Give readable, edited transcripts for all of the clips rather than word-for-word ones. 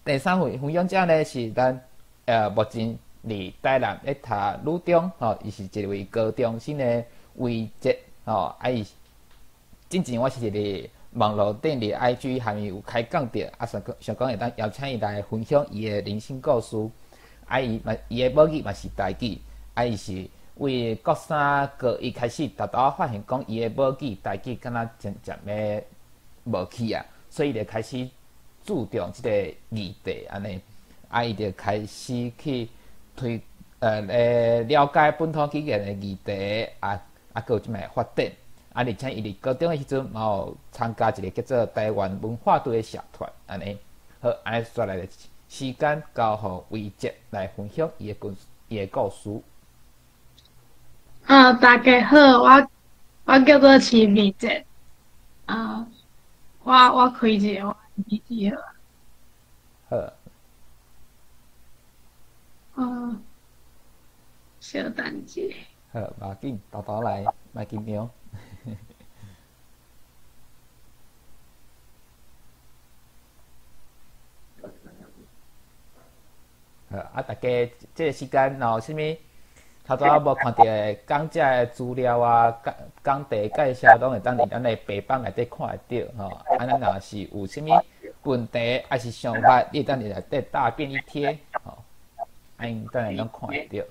第三位分享者呢是咱目前佇台南咧讀女中吼，伊是一位高中生的維哲吼，啊伊之前我是佇網路頂佇 IG 和伊有開講著，啊想講想講會當邀請伊來分享伊的人生故事，啊伊嘛伊的母語嘛是台語，啊伊是為國三高一開始，沓沓仔發現講伊的母語台語敢若漸漸欲無去啊，所以伊就開始注重這個議題按呢，啊伊就開始去推咧了解本土語言的議題，啊啊閣有這擺發展，啊而且伊佇高中的時陣嘛有參加一個叫做台灣文化隊的社團，按呢，好，按呢煞來的時間交予維哲來分享伊的故伊的故事。大家好，我叫做徐美哲，我開一个我的日記好。好。小等一下。好，無要緊，沓沓來，莫緊張。好，啊，大家這个時間若有啥物頭拄仔無看著的講者的資料啊，講講題介紹，攏會當佇咱的白板內底看會著吼。啊，咱若是有啥物問題，抑是想法，你會當佇內底大便利貼吼，啊，𪜶等下攏看會著。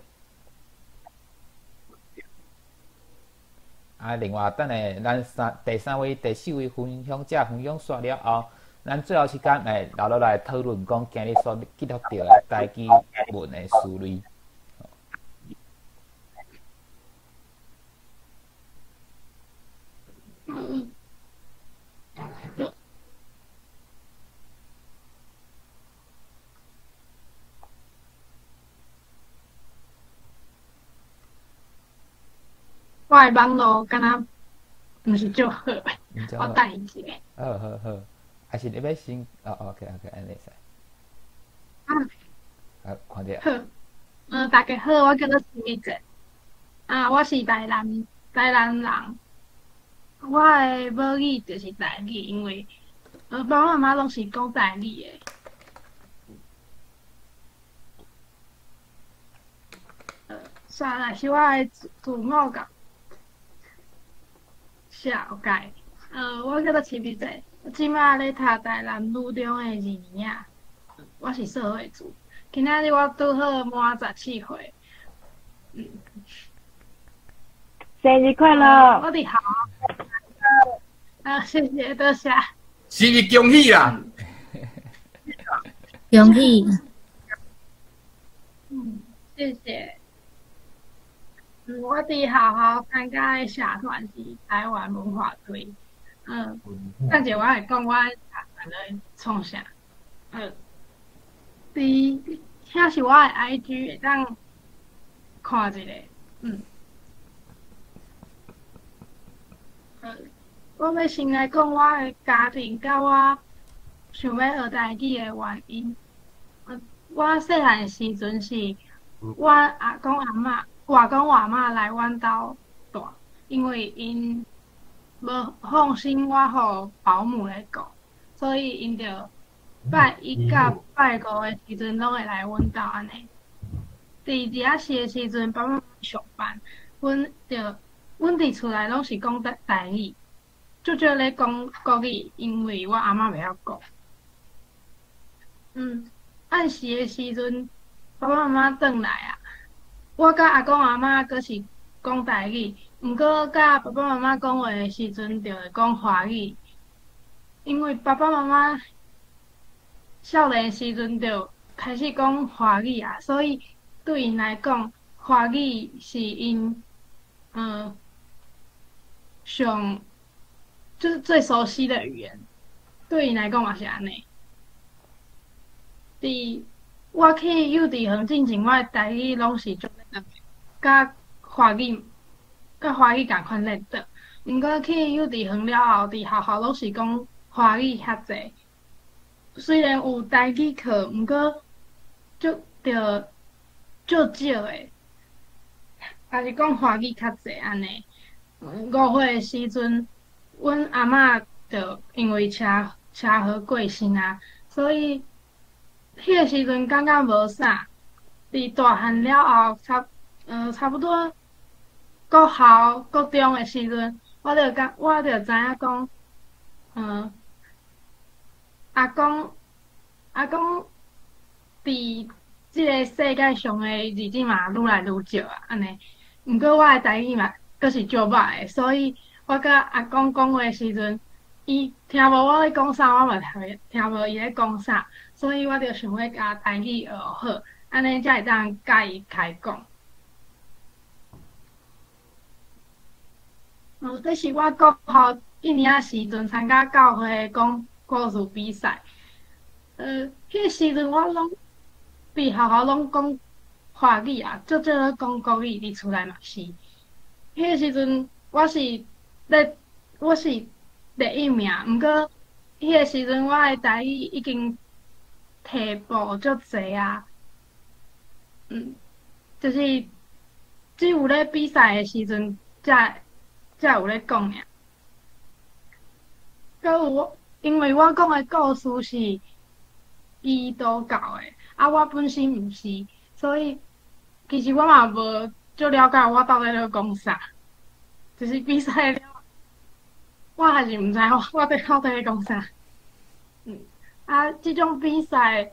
啊，另外等下咱三第三位、第四位分享者分享煞了後，咱最後時間會留落來討論講今日所記錄著的台語文的思慮。我的網路敢若毋是足好，我等一下。好好好，還是你欲先？哦，OK OK，按呢會使。好，看著。好，大家好，我叫做徐美哲，啊，我是台南人，我的母語就是台語，因為爸爸媽媽攏是講台語的。煞來是我的自我介紹介，我叫做徐美哲，這擺咧讀台南女中的二年仔，我是社會組，今仔日我拄好滿14歲。生日快樂！我佇校。啊，謝謝，多謝。生日恭喜啦！恭喜。謝謝。我佇學校參加的社團是台灣文化隊。等下我會講我社團咧創啥。佇遐是我的 IG 會當看一下。我欲先來講我的家庭佮我想欲學台語的原因。我細漢的時陣是，我阿公阿嬤、外公外嬤來阮兜蹛，因為𪜶無放心我予保姆來顧，所以𪜶就拜一佮拜五的時陣攏會來阮兜按呢。佇遮時的時陣，爸爸媽媽上班，阮就阮佇厝內攏是講台語，足少咧講國語，因為我阿嬤袂曉講。暗時的時陣，爸爸媽媽轉來啊，我佮阿公阿嬤閣是講台語，毋過佮爸爸媽媽講話的時陣，就會講華語，因為爸爸媽媽少年時陣就開始講華語啊，所以對𪜶來講，華語是𪜶上就是最熟悉的語言，對𪜶來講嘛是按呢。佇我去幼稚園進前，我的台語攏是足練，佮華語仝款練的。毋過去幼稚園了後，佇學校攏是講華語較濟。雖然有台語課，毋過足著少少的，也是講華語較濟按呢。5歲的時陣，阮阿嬤就因為車禍過身啊，所以彼个时阵感觉无啥，伫大汉了后，差不多国校、国中的时阵，我就知影讲，阿公伫这个世界上的日子嘛愈来愈少啊，按呢。毋过我的台语嘛阁是足歹的，所以我佮阿公讲话的时阵，伊听无我咧讲啥，我嘛听无伊咧讲啥，所以我就想欲共台语学好，按呢才会当佮伊开讲。这是我国校一年仔时阵参加教会讲故事比赛。彼个时阵我拢伫学校拢讲华语啊，足少咧讲国语，伫厝内嘛是。彼个时阵我是第一名，毋过彼个时阵我的台语已经退步足济啊。就是只有咧比赛的时阵才有咧讲尔。阁有我，因为我讲的故事是基督教的，啊，我本身毋是，所以其实我嘛无足了解我到底咧讲啥，就是比赛了，我还是毋知我到底咧讲啥。啊，这种比赛，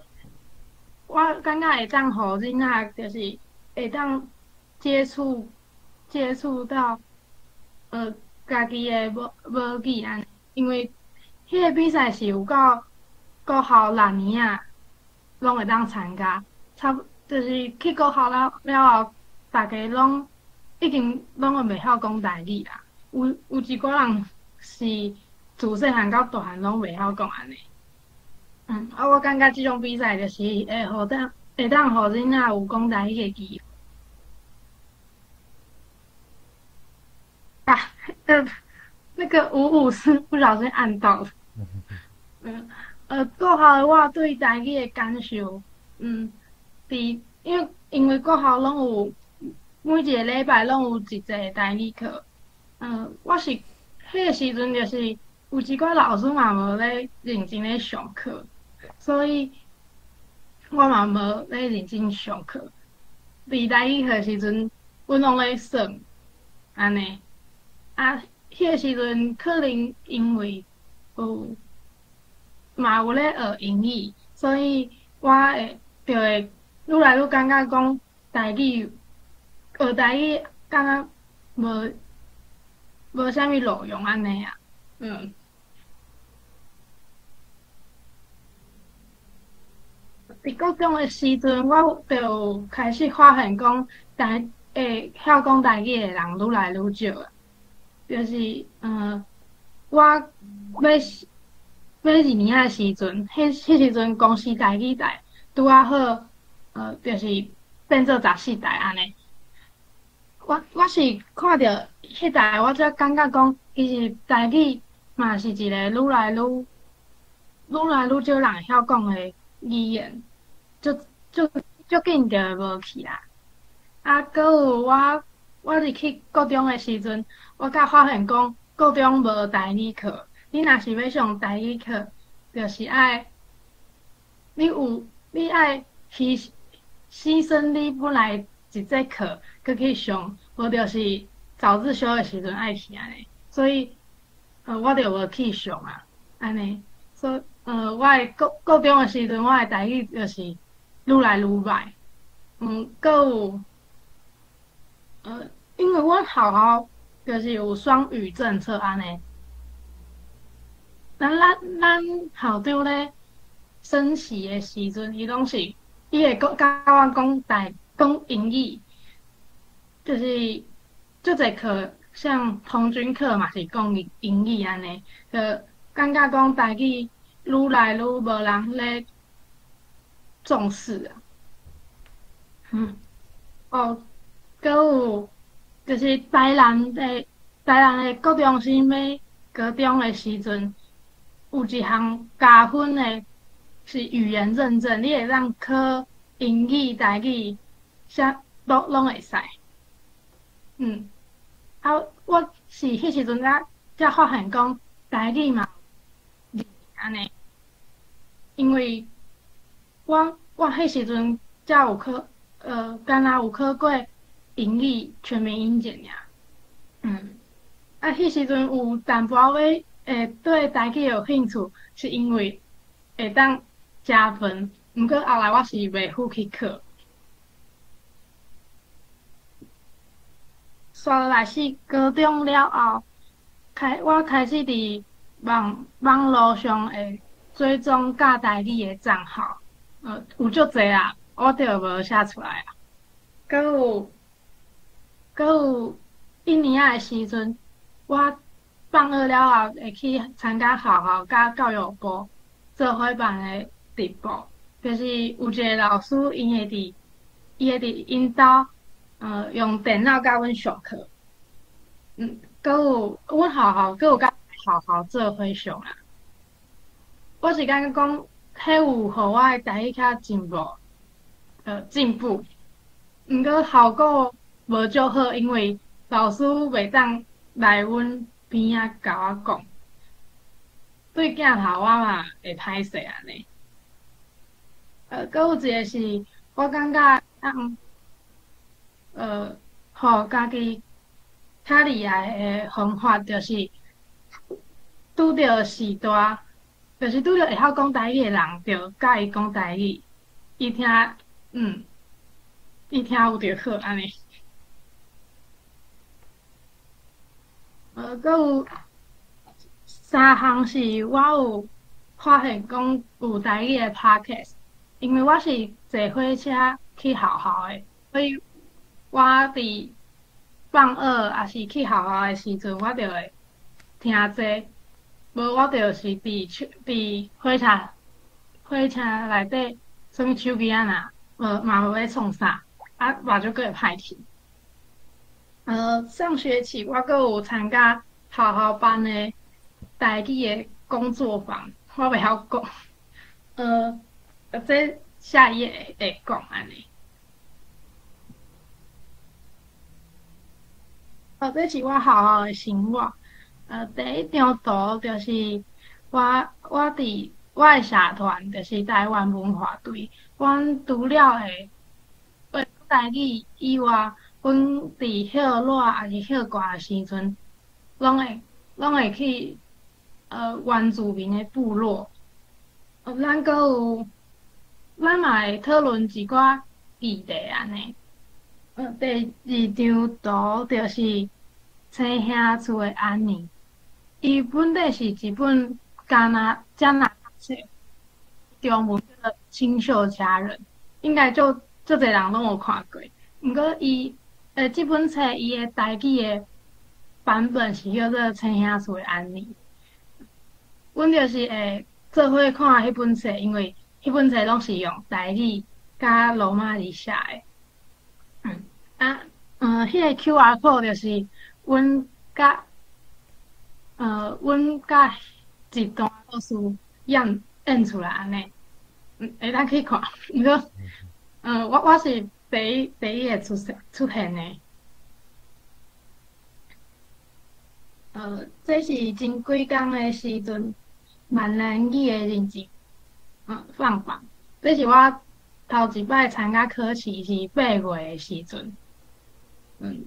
我感觉会当予囡仔，就是会当接触到，家己的母语按呢，因为彼个比赛是有到国校六年仔拢会当参加，就是去国校了了后，大家拢已经拢会袂晓讲台语啦。有一寡人是自细汉到大汉拢袂晓讲按呢。啊，我感觉这种比赛就是会当予囡仔有讲台语的机会。啊，那个55是不小心按到了。国校的我对台语的感受，伫因为国校拢有每一个礼拜拢有一节台语课，我是彼个时阵就是有一寡老师嘛无咧认真咧上课，所以我嘛无咧认真上课。伫台语课的时阵，阮拢咧耍，按呢。啊，彼个时阵可能因为有嘛有咧学英语，所以我就会愈来愈感觉讲台语，学台语感觉无啥物路用按呢啊。伫国中的时阵，我就有开始发现讲，会晓讲台语的人愈来愈少啊。就是，我欲二年仔的时阵，彼时阵公视台语台拄仔好，就是变做14台按呢。我是看著彼台，我才感觉讲，其实台语嘛是一个愈来愈少人会晓讲的语言，足紧就会无去啦。啊，阁有我入去国中的时阵，我才发现讲国中无台语课。你若是欲上台语课，就是爱你爱牺牲你本来一节课，阁去上，无就是早自修的时阵爱去按呢。所以，我就无去上啊，按呢。所以，我的国中的时阵，我的台语就是愈来愈歹。阁有，因为阮学校就是有双语政策按呢。咱校长咧升旗的时阵，伊拢是伊会讲佮阮讲英语，就是足济课，像童军课嘛是讲英语按呢，就感觉讲台语愈来愈无人咧重视啊。哦，阁有就是台南的国中生欲高中的时阵，有一项加分的是语言认证，你会当考英语、台语，啥拢会使。啊，我是彼时阵才发现讲台语嘛，按呢，因为我彼時陣才有考，敢若有考過英語全民英檢爾。啊，彼時陣有淡薄仔會對台語有興趣，是因為會當加分。毋過後來我是袂赴去考。煞落來是高中了後，我開始佇網路上會追蹤教台語的帳號，有足濟啊，我著無寫出來啊。閣有一年仔的時陣，我放學了後會去參加學校佮教育部做伙辦的直播，就是有一个老師，伊會佇𪜶兜，用電腦教阮上課。閣有阮學校閣有佮學校做伙上啦。我是感覺講，彼有予我的台語較進步，進步。毋過效果無足好，因為老師袂當來阮邊仔共我講，對鏡頭我嘛會歹勢按呢。閣有一个是，我感覺當，予家己較厲害的方法，就是拄著序大，就是拄著會曉講台語的人，就佮伊講台語，伊聽，伊聽有就好按呢。閣有三項是我有發現講有台語的 podcast，因為我是坐火車去學校的，所以我佇放學抑是去學校的時陣，我就會聽這個，無我就是佇火車內底，啥物手機仔若無嘛無咧創啥，啊目睭閣會歹去。上學期我閣有參加學校辦的台語的工作坊，我袂曉講。這下一頁會講按呢。這是我學校的生活。第一張圖就是我佇我的社團，就是台灣文化隊。阮除了會講台語以外，阮佇歇熱抑是歇寒的時陣，攏會去原住民的部落。咱閣有，咱嘛會討論一寡議題按呢。第二張圖就是青兄厝的安妮，伊本底是一本加拿大冊，中文叫做《清秀佳人》，應該足濟人攏有看過。毋過伊，這本冊伊的台語的版本是叫做《青兄厝的安妮》。阮就是會做伙看彼本冊，因為彼本冊攏是用台語佮羅馬字寫的。彼个 QR code 就是阮佮一段老師演出來按呢，會當去看。毋過，我是第一个出現的。這是前幾工的時陣，閩南語的認證，放榜。這是我頭一擺參加考試是8月的時陣。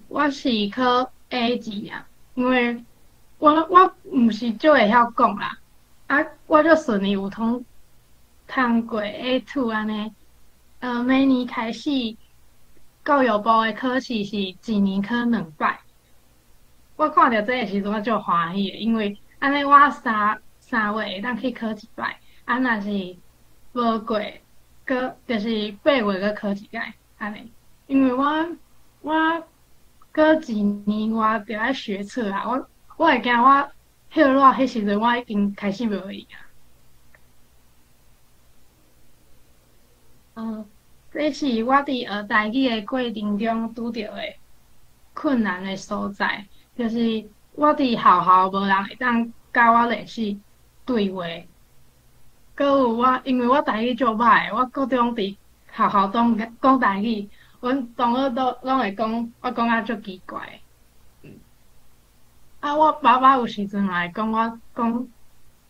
我是考 A 級啊，因為我毋是足會曉講啦，啊，我足順利有通過 A2 按呢。每年開始教育部的考試是一年考兩擺。我看著這个時陣，我足歡喜的，因為按呢我三月會當去考一擺，啊，若是無過，閣就是8月閣考一擺，按呢。因為我閣一年我就愛學測啊，我會驚我歇熱彼時陣我已經開始無閒啊。這是我佇學台語的過程中拄著的困難的所在，就是我佇學校無人會當佮我練習對話，閣有我因為我台語足歹，我高中佇學校中講台語，阮同學都攏會講我講甲足奇怪。啊，我爸爸有時陣嘛會講我講，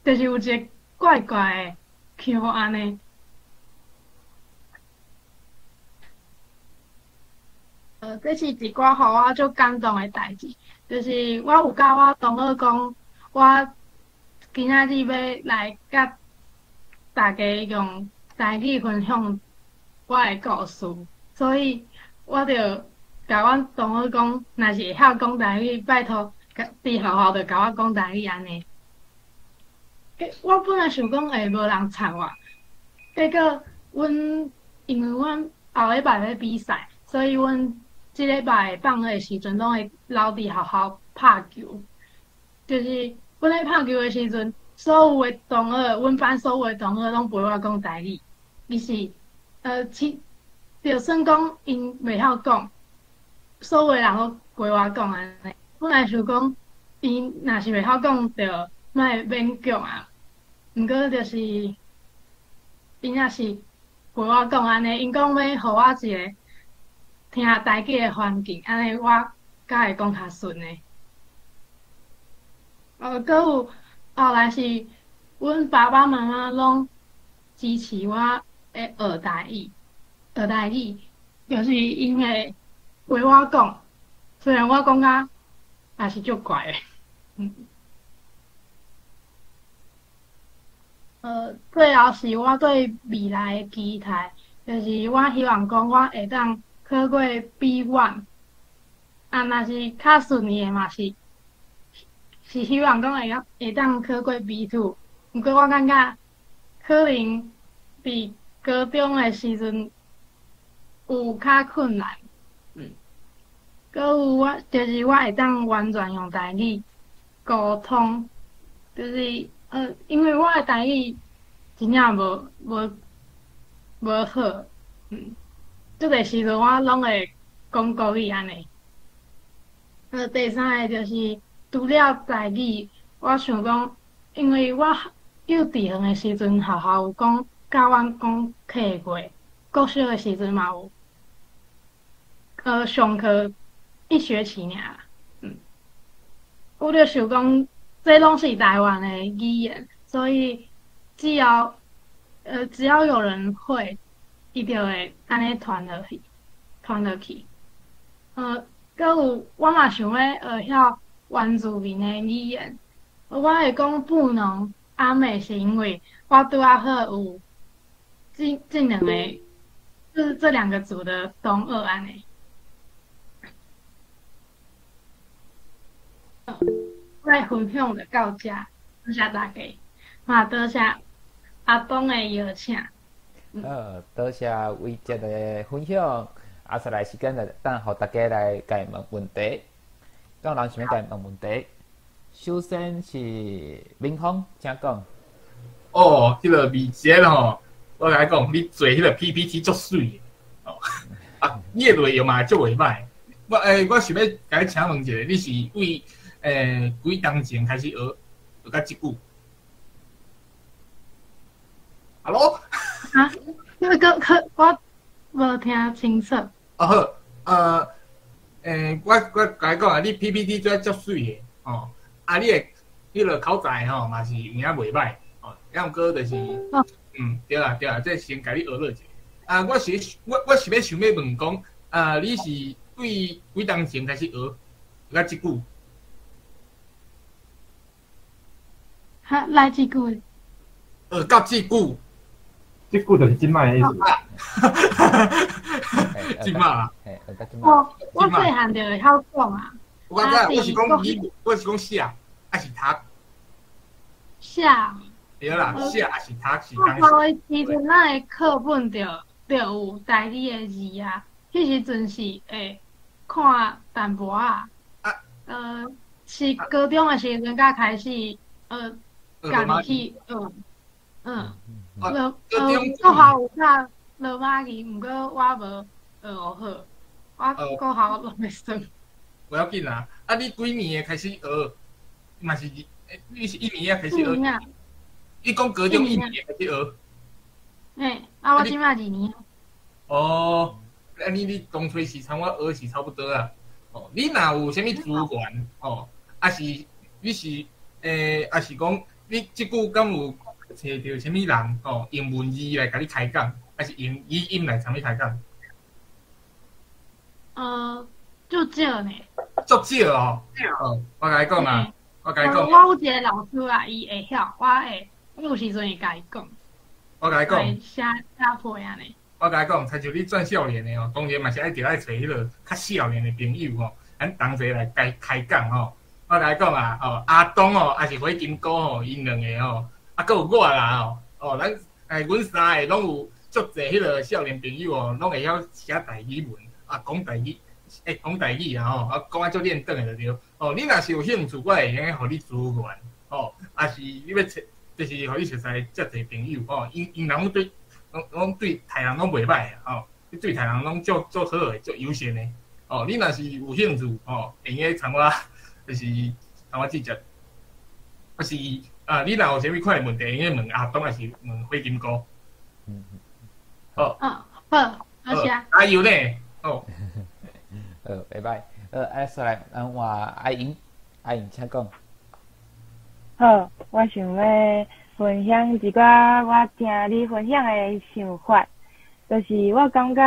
就是有一个怪怪的腔按呢。這是一寡予我足感動的代誌，就是我有佮我同學講，我今仔日欲來佮大家用台語分享我的故事，所以我就共阮同學講，若是會曉講台語，拜託，佇學校就共我講台語按呢。我本來想講會無人睬我，結果阮因為阮後禮拜欲比賽，所以阮這禮拜放學的時陣，攏會留佇學校拍球。就是阮咧拍球的時陣，所有的同學，阮班所有的同學攏陪我講台語。伊是，就算講𪜶袂曉講，所有的人攏陪我講按呢。本來想講，𪜶若是袂曉講，就莫勉強啊。毋過就是，𪜶也是陪我講按呢，𪜶講欲予我一个聽台語的環境，按呢我才會講較順的。閣有後來是，阮爸爸媽媽攏支持我會學台語，學台語，就是𪜶會陪我講，雖然我講甲也是足怪的。最後是我對未來的期待，就是我希望講我會當考過 B1，啊，若是較順利的嘛是，是希望講會當考過 B2。毋過我感覺可能佇高中的時陣有較困難。閣有我就是我會當完全用台語溝通，就是因為我的台語真正無好，足濟時陣我攏會講國語按呢。第三个就是除了台語，我想講，因為我幼稚園的時陣，學校有講教阮講客話，國小的時陣嘛有，上課一學期爾，我就想講，這攏是台灣的語言，所以只要有人會，伊就會按呢傳落去，傳落去。閣有我嘛想欲學曉原住民的語言，我會講布農阿美，是因為我拄仔好有這兩個，就是這兩個族的同學按呢。我的分享就到這，多謝大家，嘛多謝阿東的邀請。好，多謝偉傑的分享。啊，接來時間就等予大家來共伊問問題。敢有人想欲共伊問問題？首先是明峰，請講。哦，彼个偉傑吼，我共你講，你做彼个 PPT 足媠哦。啊，你的內容嘛足袂䆀。我想欲共你請問一下，你是對幾當前開始學，學到這久？Hello？啊，那個可我無聽清楚。哦好，我共你講啊，你 PPT 做足媠的，哦，啊，你的彼个口才吼嘛是有影袂䆀，哦，抑毋過就是，對啦對啦，這先共你學落一下。啊，我是欲想欲問講，啊，你是對幾當前開始學，學到這久？哈，來這久？學到這久。這久就是這擺的意思。這擺啊！我細漢就會曉講啊。我知，我是講你，我是講寫，還是讀？寫。對啦，寫還是讀是。我高的時陣，咱的課本就有台語的字啊。彼時陣是會看淡薄仔。是高中的時陣才開始，家己去學。國校有教羅馬字，毋過我無學好，我國校攏袂算。無要緊啦，啊，你幾年的開始學？嘛是，你是一年仔開始學？你講高中一年開始學？嘿，啊，我這擺二年。哦，啊，你當初是參我學是差不多啊。哦，你若有啥物資源？哦，啊是，你是，啊是講，你這久敢有揣著啥物人哦，用文字來共你開講，還是用語音來參你開講？足少呢。足少哦。哦，我共你講啊，我共你講。我有一個老師啊，伊會曉，我會，我有時陣會共伊講。我共你講。寫寫批按呢。我共你講，親像你轉少年的哦，當然嘛是愛著愛揣彼落較少年的朋友吼，咱同齊來開開講吼。我共你講啊，哦，阿東哦，抑是火金哥吼，𪜶兩个吼，啊，閣有我啦吼，哦，咱欸，阮三个攏有足濟彼落少年朋友哦，攏會曉寫台語文，啊，講台語，欸，講台語啊吼，啊，講啊足輪轉的就對。哦，你若是有興趣，我會用得予你資源，哦，抑是你欲揣，就是予你熟似遮濟朋友吼，𪜶人攏對，攏攏對台人攏袂䆀吼，你對台人攏足足好的，足友善的。哦，你若是有興趣吼，會用得參我，就是參我直接，抑是啊，你若有啥物款的問題，會用得問阿東，抑是問火金哥。好。嗯，好，多謝。加油呢！哦。好，拜拜。好，啊，煞來咱換阿英，阿英請講。好，我想欲分享一寡我聽你分享的想法，就是我感覺，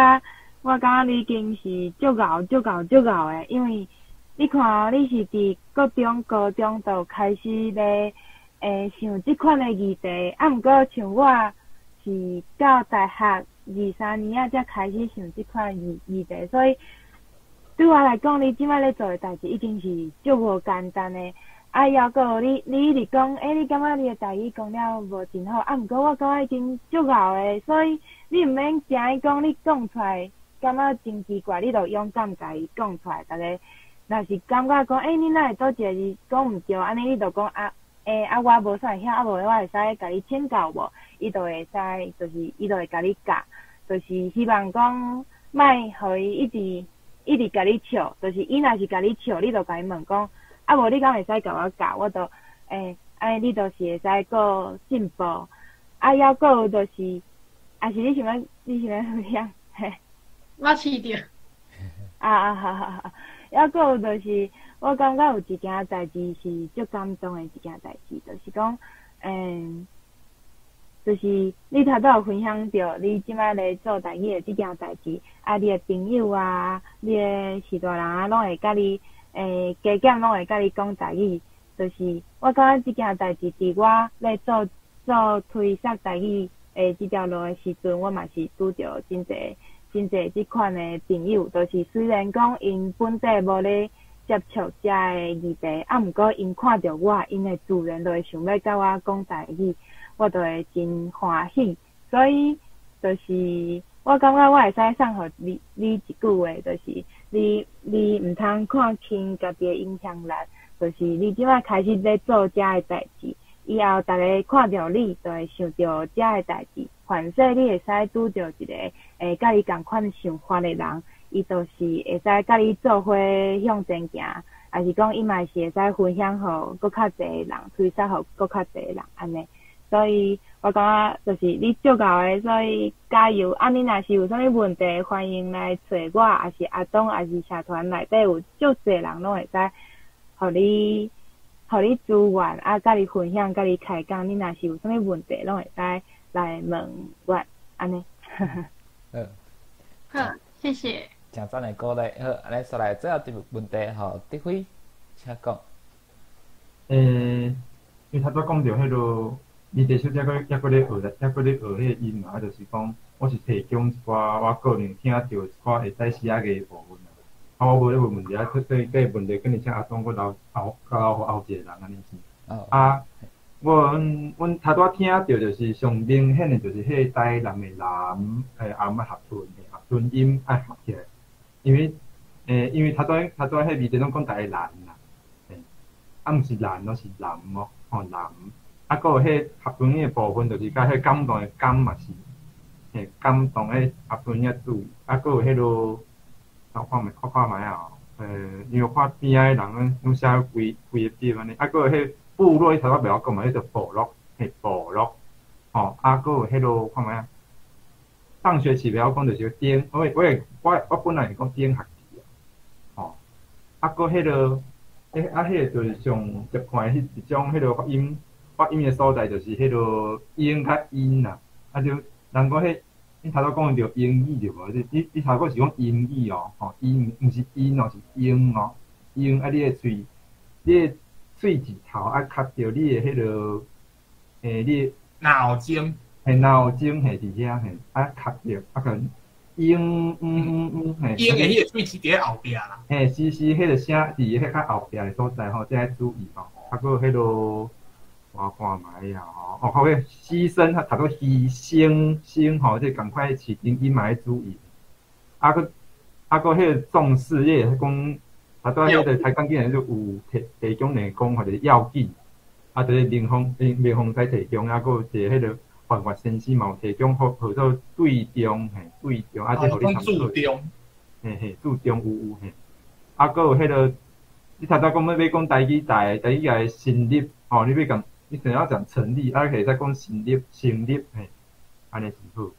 我感覺你已經是足𠢕、足𠢕、足𠢕的，因為你看你是佇國中、高中就開始咧想這款的議題，啊，毋過像我是到大學二三年仔才開始想這款議題，所以對我來講，你這擺咧做的代誌已經是足無簡單的。啊，猶閣有你，你一直講，欸，你感覺你的台語講了無真好，啊，毋過我感覺已經足𠢕的，所以你毋免驚伊講，你講出來感覺真奇怪，你就勇敢共伊講出來。逐家若是感覺講，欸，你哪會佗一個字講毋對，按呢你就講啊，欸，啊，我無啥會曉，啊，無我會使共你請教無？伊就會使，就是伊就會共你教，就是希望講，莫予伊一直一直共你笑，就是伊若是共你笑，你就共伊問講，啊，無你敢會使共我教，我就欸，按呢你就是會使閣進步。啊，猶閣有就是，抑是你想欲，你想欲分享？嘿。我試著。啊啊，好好好。猶閣有就是，我感覺有一件代誌是足感動的一件代誌，就是講，就是你頭拄有分享著，你這擺咧做台語的這件代誌，啊，你的朋友啊，你的序大人啊，攏會佮你，欸，加減攏會佮你講台語，就是我感覺這件代誌佇我咧做做推捒台語的這條路的時陣，我嘛是拄著真濟真濟這款的朋友，就是雖然講𪜶本底無咧接觸遮的議題，啊，毋過𪜶看著我，𪜶會自然就會想欲佮我講台語，我就會真歡喜。所以就是我感覺我會使送予你你一句話，就是你你毋通看輕家己的影響力，就是你這擺開始咧做遮的代誌，以後逐家看著你，就會想著遮的代誌。凡勢你會使拄著一個會佮你仝款想法的人，伊就是會使佮你做伙向前行，抑是講伊嘛是會使分享予閣較濟人，推捒予閣較濟人按呢。所以我感覺就是你足𠢕的，所以加油！啊，你若是有啥物問題，歡迎來揣我，抑是阿東，抑是社團內底有足濟人攏會使予你，予你資源，啊，佮你分享，佮你開講。你若是有啥物問題，攏會使來問我，按呢。好，好，謝謝。誠讚的鼓勵，好，按呢煞來最後一個問題，吼，德輝，請講。欸，因為頭拄講著彼落，你佇小姐閣猶閣咧學，猶閣咧學彼个音嘛，就是講，我是提供一寡我個人聽著一寡會使寫的部分啊。啊，我無咧問問題，啊，這個問題可能請阿東閣留後，閣留予後一個人按呢子。啊，我阮阮頭拄仔聽著就是上明顯的，就是彼個台南的南，欸，暗仔合吞的合吞音愛合起來，因為欸，因為頭拄頭拄仔彼字攏講台南啦，欸，啊毋是南咯，是南哦，吼南。啊，閣有彼合吞音的部分，就是佮彼感動的感嘛是，嘿，感動彼合吞音注意，啊，閣有彼落，我看覓看看覓仔哦，欸，因為我看邊仔的人攏寫規規个表按呢，啊，閣有彼部落，你頭拄仔袂曉講嘛，彼個部落，嘿，部落，吼，啊，閣有彼落看覓仔，上學期袂曉講就是頂，我我我我本來是講頂學期啊，吼，啊，閣彼落，欸，啊，彼個就是上習慣彼一種彼个發音。發音的所在就是彼落音佮音啦，啊就人講彼你頭拄講著英語對無？你頭拄是講英語哦，吼，英毋是音哦，是英哦，英啊！你的喙舌頭愛卡著你的彼個，你的腦筋，嘿，腦筋嘿，佇遐嘿，啊卡著啊個英嗯嗯嗯嘿，英的彼個喙齒佇咧後壁啦。嘿，是是，彼個聲佇彼較後壁的所在吼，這愛注意吼。啊，閣彼個。我看覓啊吼，哦，好個犧牲，讀做犧牲，牲吼，這仝款市音音嘛愛注意。啊，閣啊，閣彼個重視，你會講，啊，拄仔彼個台鋼竟然就有提供兩個講法，就是要緊，啊，就是明鳳使提供，啊，閣有一個彼個范月先生嘛有提供，號號做對中，嘿，對中，啊，這予你參考。注中。嘿嘿，注中有有嘿。啊，閣有彼個，你頭拄講欲講台語台，台語台成立，吼，你欲共。你想要講成立，啊，會使講成立，成立，嘿，按呢是好。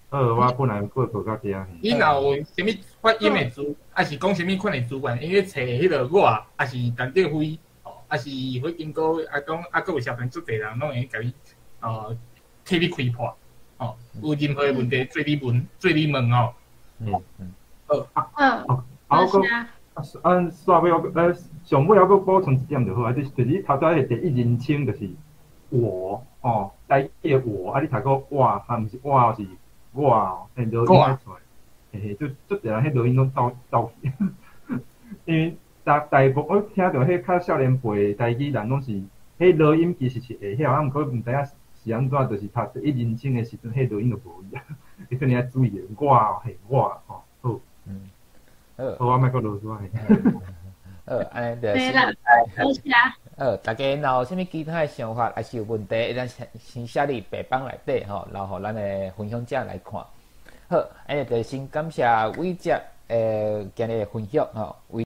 好，我本來報告到遮。你若有啥物發音的字，抑是講啥物款的資源，會使揣彼個我，抑是陳德輝，哦，抑是火金哥，啊講啊，閣有社團足濟人，攏會共你，哦，替你開破，哦，有任何的問題，做你問，做你問哦。嗯嗯。好。好。啊，我閣，啊，煞尾我上尾我閣補充一點就好啊，就是你頭拄仔第一人稱就是我，哦，台語的我，啊，你讀個我，啊，毋是我，是我哦，彼落音愛出來，嘿嘿，足足濟人彼落音攏走走去，因為大部我聽著彼較少年輩台語人攏是，彼落音其實是會曉，啊，毋過毋知影是按怎，就是讀第一人稱的時陣，彼落音就無去啊，你可能愛注意我，嘿，我，吼，好，嗯，好，好，我莫閣囉嗦嘿。好，按呢就是。多謝。好，大家若有啥物其他的想法，抑是有問題，會當先寫佇白板內底吼，留予咱的分享者來看。好，按呢就先感謝偉捷今日的分享吼。